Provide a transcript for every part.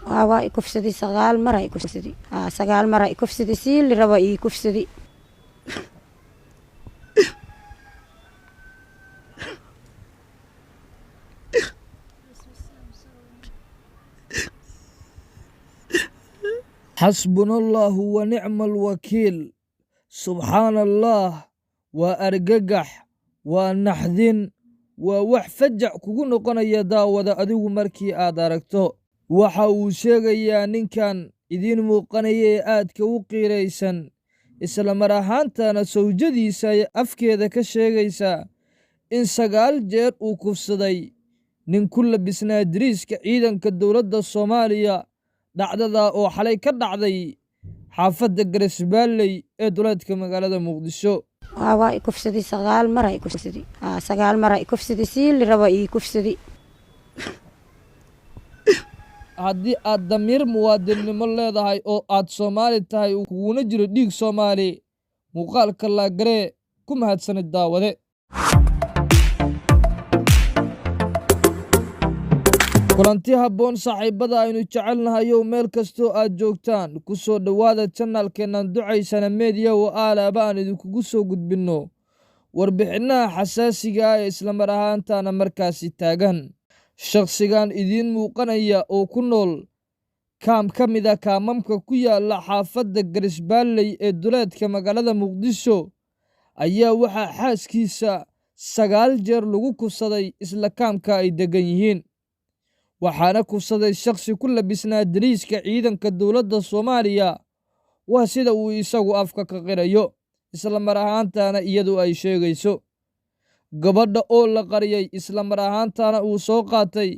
Waa i kufsaday 9 mar, i kufsaday 9 mar, i kufsaday sii la rabo ii kufsaday. Xasbunallaahu wa nicma alwakiil. Subxaana Allaah, waa argagax, waa naxdin, waa wax fajac kugu noqonaya daawada adigu markii aad aragto. Waxa uu sheegayaa ninkan idiin muuqanaya ee aadka u qiiraysan, isla mar ahaantana sawjadiisa ay afkeeda ka sheegaysaa in 9 jeer uu kufsaday nin ku labisnaa dariiska ciidanka dowladda Soomaaliya. Dhacdada oo xalay ka dhacday xaafadda Garisbaalley ee duleedka magaalada Muqdisho. Waa i kufsaday 9 mar, i kufsaday 9 mar, i kufsaday sii la rabo ii kufsaday. Haddii aad damiir muwaadinnimo leedahay oo aad Soomaali tahay, kuguna jiro dhiig Soomaali, muuqaalka laagaree. Ku mahadsanid daawade. Kulanti habboon saaxiibada aynu jecelnahayow, meel kastoo aad joogtaan, ku soo dhowaada channelkeennan Ducaysana Media oo aalaaba aan idinkugu soo gudbinno warbixinnaha xasaasiga ah ee islamar ahaantaana markaasi taagan. Shakhsigan idiin muuqanaya oo ku nool kaam ka mid a kaamamka ku yaala xaafadda Garisbaalley ee duleedka magaalada Muqdisho ayaa waxaa xaaskiisa 9 jeer lagu kufsaday isla kaamka ay deggan yihiin, waxaana kufsaday shakhsi ku labisnaa dariiska ciidanka dowladda Soomaaliya. Waa sida uu isagu afka ka qirayo, isla mar ahaantaana iyadu ay sheegayso. Gabadha oo la qariyey, isla mar ahaantaana uu soo qaatay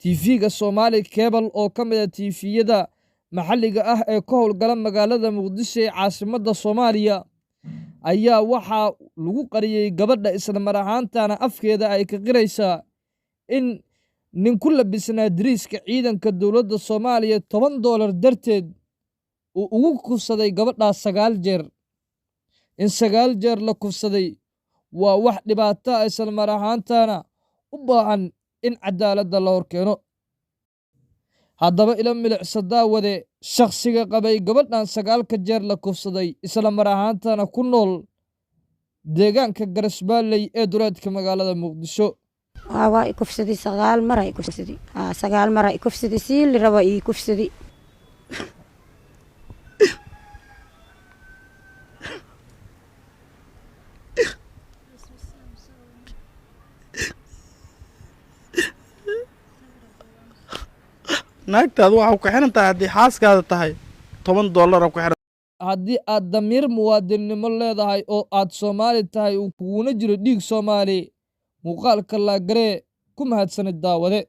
TV-ga Soomaali Cable oo ka mid a TV-yada maxalliga ah ee ka howlgala magaalada Muqdisho ee caasimadda Soomaaliya, ayaa waxaa lagu qariyey gabadha, isla mar ahaantaana afkeeda ay ka qiraysaa in nin ku labisnaa dariiska ciidanka dowladda Soomaaliya $10 darteed uu ugu kufsaday gabadhaas 9 jeer. In 9 jeer la kufsaday waa wax dhibaato ah, isla mar ahaantaana u baahan in cadaaladda la horkeeno. Haddaba ila milicsa daawade shakhsiga qabay gabadhan 9-ka jeer la kufsaday, isla mar ahaantana ku nool deegaanka Garisbaalley ee duleedka magaalada Muqdisho. Waa i kufsaday 9 mar, i kufsaday 9 mar, i kufsaday sii la rabo ii kufsaday. Naagtaadu waxaa ku xiran tahay, haddii xaaskaada tahay, $10 ku xiran. Haddii aad damiir muwaadinnimo leedahay oo aad Soomaali tahay, kuguna jiro dhiig Soomaali, muuqaalka laagaree. Ku mahadsanid daawade.